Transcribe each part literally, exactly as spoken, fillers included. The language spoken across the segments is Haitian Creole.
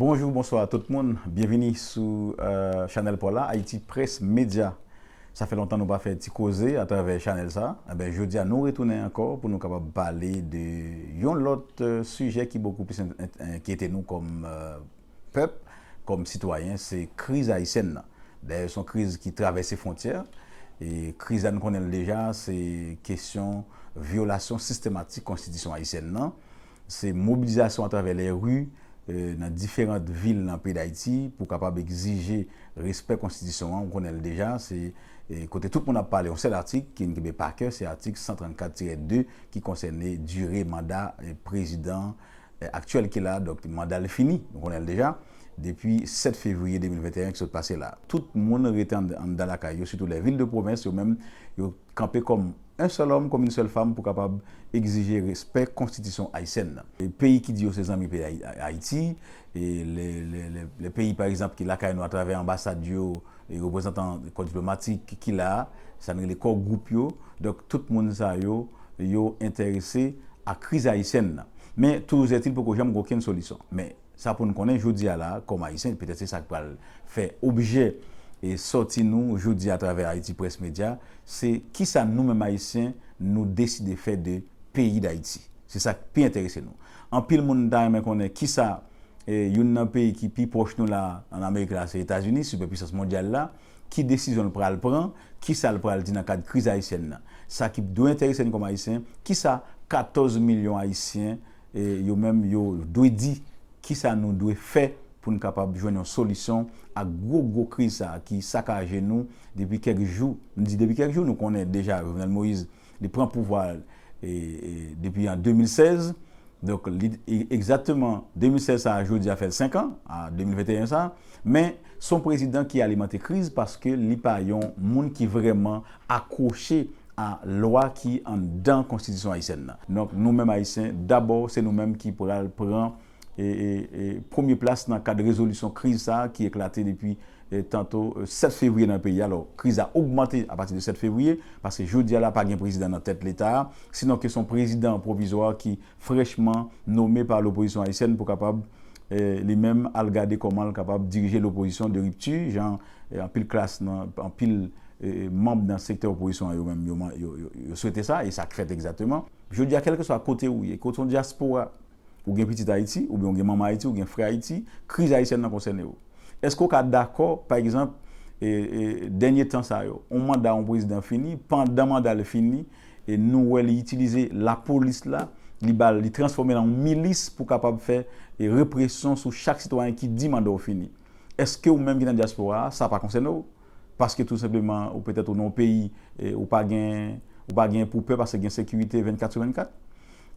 Bonjou, bonswa tout moun. Byenvini sou, euh, chanèl pa w la, Haïti Presse Media. Sa fè lontan nou pa fè ti koze atravè chanèl sa. Enben, jodi a nou retounen ankò pou nou kapab pale de yon lòt, euh, sijè ki bokou plis en-, en-, enkyete nou kòm, euh, pèp, kòm sitwayen, se kriz ayisyèn nan. Dayè, se yon kriz ki travèse fwontyè. E kriz la, nou konnen l deja, se kesyon vyolasyon sistematik konstitisyon ayisyèn nan. Se mobilizasyon atravè lè ri, euh, nan diferan vil nan peyi Dayiti pou kapab egzije respè konstitisyon an. Ou konnen l deja, se, eh, kote tout moun ap pale yon sèl atik ki n kenbe pa kè, se atik san trannkat tirè de ki konsène dire manda, eh, prezidan, eh, aktyèl ki la, donk manda l fini, nou konnen l deja, depi sèt fevriye de mil venteyen ki sot pase la. Tout moun rete ann-, anndan lakay yo, sitou lè vil de pwovens, yo menm, yo kanpe kòm un seul homme, comme une seule femme pou kapab egzije respè konstitisyon ayisyèn nan. E peyi ki di yo se zanmi peyi Ay-, Ayiti, e le, le, le, le peyi, pa egzanp, ki lakay nou atravè anbasad yo, e reprezantan kò diplomatik ki la, sa n rele kò gwoup yo. Donk, tout moun sa yo, yo enterese a kriz ayisyèn nan. Men, toujou ètil, poko janm gen okenn solisyon. Men, sa pou n konnen jodi a la, kòm Ayisyen, petèt se sa k pral fè objè e sòti nou jodi atravè Haïti Presse Media, se kisa nou menm Ayisyen, nou deside fè de peyi Dayiti. Se sa k pi enterese nou. Anpil moun ta renmen konnen kisa, e, youn nan peyi ki pi pwòch nou la, ann Amerik la, se Etazini, sipèpwisans mondyal la, ki desizyon l pral pran, kisa l pral di nan kad kriz ayisyèn nan. Sa ki dwe enterese n kòm Ayisyen, kisa katòz milyon Ayisyen, e, yo menm, yo dwe di, kisa nou dwe fè pou n kapab jwenn yon solisyon ak gwo, gwo kriz sa a ki sakaje nou depi kèk jou. M di depi kèk jou, nou konnen deja Jovenel Moïse, li pran pouvwa, e, e, depi an de mil sèz. Donk, li, e, egzakteman de mil sèz sa a, jodi a fè l senk an, a de mil venteyen sa a. Men, se yon prezidan ki alimante kriz paske li pa yon moun ki vrèman akwoche a lwa ki anndan konstitisyon ayisyèn nan. Donk, nou menm Ayisyen, dabò, se nou menm ki pral pran, e, e, e, premye plas nan kad rezolisyon kriz sa a ki eklate depi, e, tanto, e, sèt fevriye nan peyi a. Alò, kriz la ogmante apati de sèt fevriye, paske jodi a la pa gen prezidan nan tèt Leta a, sinon ke se yon prezidan pwovizwa ki frèchman nome pa lopozisyon ayisyèn pou kapab, e, li menm al gade kòman l kapab dirije lopozisyon de ripti, jan, e, anpil klas nan, anpil, e, manm nan sektè opozisyon an yo menm, yo, yo, yo, yo swete sa, e sa k fèt egzakteman. Jodi a, kèlkeswa kote ou ye, kote yon dyaspora, ou gen pitit Ayiti, oubyen ou gen manman Ayiti, ou gen frè Ayiti, kriz ayisyèn nan konsène w. Èske w ka dakò, pa egzanp, e, e, dènye tan sa yo, yon manda yon prezidan fini, pandan manda l fini, e nou wè li itilize lapolis la, li ba l, li transfòme l an yon milis pou kapab fè, e, represyon sou chak sitwayen ki di manda w fini. Èske ou menm ki nan dyaspora a, sa pa konsène w? Paske tou senpleman, ou petèt ou nan yon peyi, e, ou pa gen, ou pa gen pou pè paske gen sekirite vennkat sou vennkat?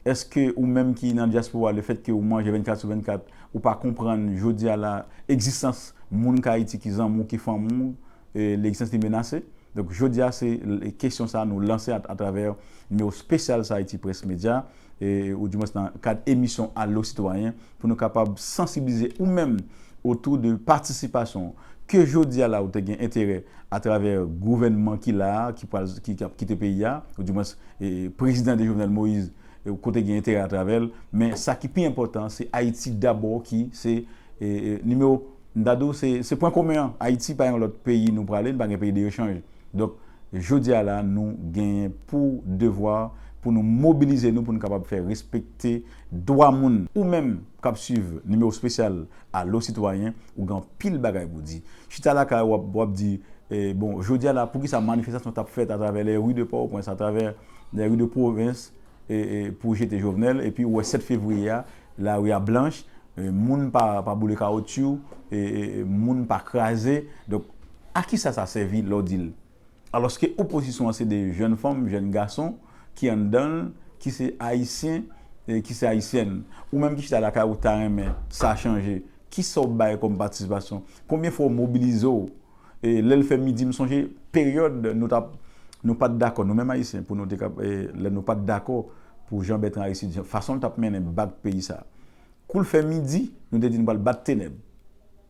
Èske ou menm ki nan dyaspora, lefètke ou manje vennkat sou vennkat, ou pa konprann jodi a la egzistans moun k Ayiti ki zanmi w, ki fanmi w, e, legzistans li menase? Donk, jodi a, se l-, kesyon sa a nou lanse at-, atravè nimewo espesyal sa Haïti Presse Media, e, oudimwens nan kad emisyon Alo Sitwayen, pou nou kapab sansibilize ou menm otou de patisipasyon ke jodi a la ou te gen enterè atravè gouvènman ki la a, ki pral, ki, ki ap kite peyi a, oudimwens, e, prezidan de Jovenel Moïse, e, kote gen enterè atravè l. Men sa ki pi enpòtan, se Ayiti dabò ki se, e, e, nimewo, m ta di w, se, se pwen komen an. Ayiti pa yon lòt peyi nou prale, n pa gen peyi de echanj. Donk, jodi a la, nou genyen pou devwa pou nou mobilize nou, pou nou kapab fè respekte dwa moun. Ou menm k ap swiv nimewo espesyal Alo Sitwayen, ou gen anpil bagay pou di. Chita lakay ou, w ap, w ap di, e, bon, jodi a la, poukisa manifestasyon t ap fèt atravè les rues de Port-au-Prince, atravè les rues de pwovens, e, e, pou jete Jovenel, epi ou wè sèt fevriye a, lari a blanch, e, moun pa, pa boule kawotchou, e, e, e, moun pa kraze. Donk, a kisa sa sèvi lè w di l? Alòske opozisyon an se de jèn fanm, jèn gason ki anndan l, ki se Ayisyen, e, ki se Ayisyèn. Ou menm ki chita lakay ou ta renmen sa chanje. Kisa w bay kòm patisipasyon? Konbyen fwa w mobilize w? E lè l fè midi, m sonje peryòd nou t ap, nou pa t dakò, nou menm Ayisyen, pou nou te kab-, e, lè nou pa t dakò pou jan Bètran Aristid, fason l t ap mennen bak peyi sa. Kou l fè midi, nou te di nou pral bat tenèb.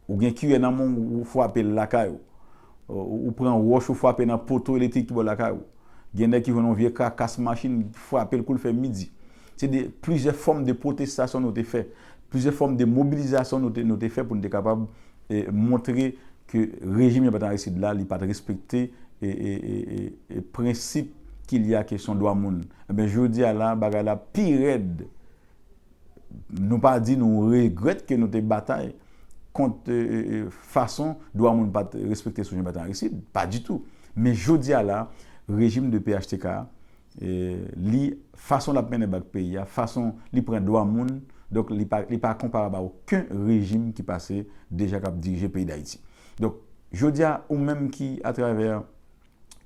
Ou gen kiyè nan men w, ou frape l lakay ou. Ou, ou pran wòch, ou frape nan poto elektrik ki bò lakay ou. Gen nèg ki jwenn yon vye kakas machin, frape l kou l fè midi. Se de plizyè fòm de pwotestasyon nou te fè. Plizyè fòm de mobilizasyon nou te, nou te fè pou nou te kapab e, montre ke rejim Jean Bertrand Aristide la, li pa t respekte e, e, e, e, e prensip ki lye a kesyon dwa moun. Ebyen, jodi a la, bagay la pi rèd. Nou pa di nou regrèt ke nou te batay kont e, e, e, fason dwa moun pa t respekte sou Jean Bertrand Aristide, pa ditou. Men jodi a la, rejim de P H T K a, e, li, fason l ap mennen bak peyi a, fason li pran dwa moun, donk li pa, li pa konparab a okenn rejim ki pase deja k ap dirije peyi Dayiti. Donk, jodi a, ou menm ki atravè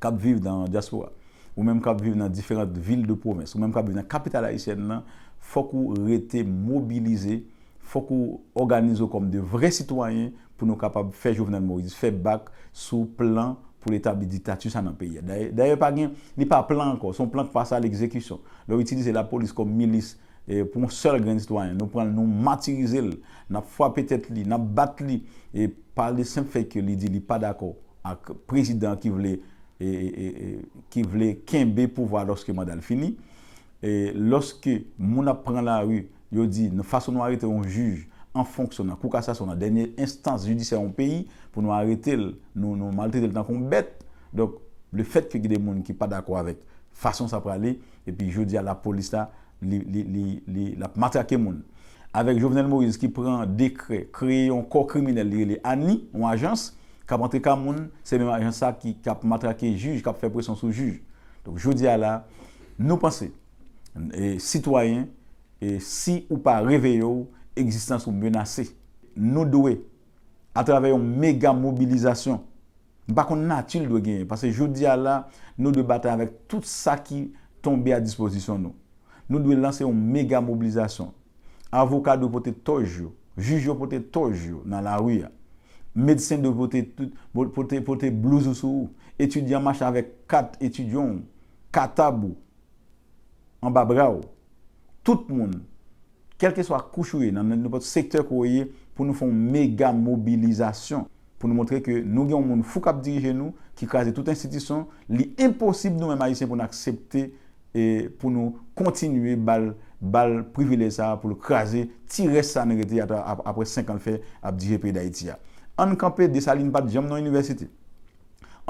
k ap viv nan dyaspora, ou menm k ap viv nan diferan vil de pwovens, ou menm k ap viv nan kapital ayisyèn nan, fòk ou rete mobilize, fòk ou òganize w kòm de vrè sitwayen pou nou kapab fè Jovenel Moïse fè bak sou plan pou l etabli diktati sa nan peyi a. Dayè, dayè pa gen, li pa plan ankò, se yon plan k pase a legzekisyon. Lè w itilize lapolis kòm milis e, pou yon sèl grenn sitwayen, nou pran l, nou matirize l, n ap frape tèt li, n ap bat li, e pa de senp fè ke li di li pa dakò ak prezidan ki vle, e, e, e, e, ki vle kenbe pouvwa lòske manda l fini. E, lòske moun ap pran lari, yo di, nan fason nou arete yon jij an fonksyon nan kou kasasyon, nan dènye enstans jidisyè yon peyi, pou nou arete l, nou, nou maltrete l tankou yon bèt. Donk, lefètke gen de moun ki pa dakò avèk fason sa prale, epi jodi a lapolis la, li, li, li, li, l ap matrake moun. Avèk Jovenel Moïse ki pran dekrè, kreye yon kò kriminèl, li rele ani, yon ajans, k ap antre ka moun, se menm ajans sa ki, k ap matrake jij, k ap fè presyon sou jij. Donk, jodi a la, nou panse, e, sitwayen, e, si ou pa reveye w, egzistans ou menase. Nou dwe, atravè yon mega mobilizasyon, m pa konn nati l dwe genyen, paske jodi a la, nou dwe batay avèk tout sa ki tonbe a dispozisyon nou. Nou dwe lanse yon mega mobilizasyon. Avoka dwe pote tòj yo, jij yo pote tòj yo nan lari a. Medsen dwe pote, tout, pote, pote blouz ou sou ou. Etidyan mache avèk kat etidyan w, katab ou, anba bra w. Tout moun, kèlkeswa kouch ou ye, nan nenpòt sektè ke w ye, pou nou fè yon mega mobilizasyon, pou nou montre ke nou gen yon moun fou k ap dirije nou, ki kraze tout enstitisyon, li enposib nou menm Ayisyen pou n aksepte e pou nou kontinye ba l, ba l privilèj sa a pou l kraze ti rès sa n rete atra-, ap-, apre senk an l fè ap dirije peyi Dayiti a. Ann kanpe, Desalin pa t janm nan inivèsite.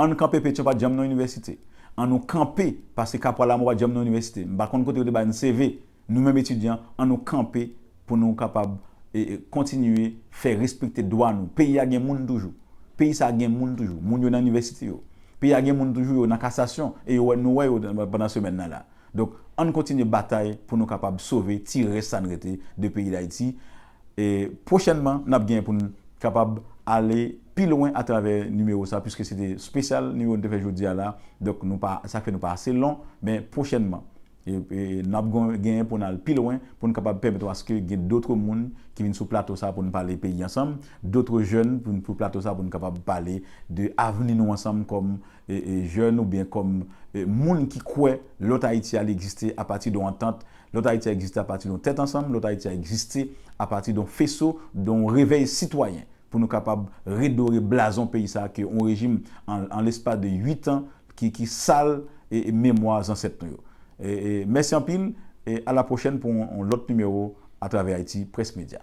Ann kanpe, Petyon pa t janm nan inivèsite. Ann nou kanpe, paske Kapwa Lamò pa t janm nan inivèsite. M pa konn kote yo te ba n C V. Nou menm etidyan, ann nou kanpe pou nou kapab e, e, kontinye fè respekte dwa nou. Peyi a gen moun toujou. Peyi sa a gen moun toujou. Moun yo nan inivèsite yo. Peyi a gen moun toujou yo nan kasasyon e yo wè, nou wè yo pandan semèn nan la. Donk, ann kontinye batay pou nou kapab sove ti rès sa n rete de peyi Dayiti. E pwochènman, n ap gen pou n kapab ale pi lwen atravè nimewo sa, piske se te espesyal nimewo n te fè jodi a la. Donk, nou pa, sa fè nou pa ase lon, men pwochènman, e, e, n ap gon-, genyen pou n al pi lwen, pou n kapab pèmèt aske gen dòt moun ki vin sou plato sa pou n pale peyi ansanm, dòt jèn pou n, pou plato sa pou n kapab pale de avni nou ansanm kòm, e, e, jèn oubyen kòm, e, moun ki kwè lòt Ayiti a li egziste apati de yon antant, lòt Ayiti a egziste apati de yon tèt ansanm, lòt Ayiti a egziste apati de yon feso, de yon revèy sitwayen, pou nou kapab redore blazon peyi sa a ke yon rejim an, an lespas de uit an ki, ki sal e, e memwa zansèt nou yo. E, e, mèsi anpil, e a la pwochèn pou yon, yon lòt nimewo Atravè Ayiti Press Media.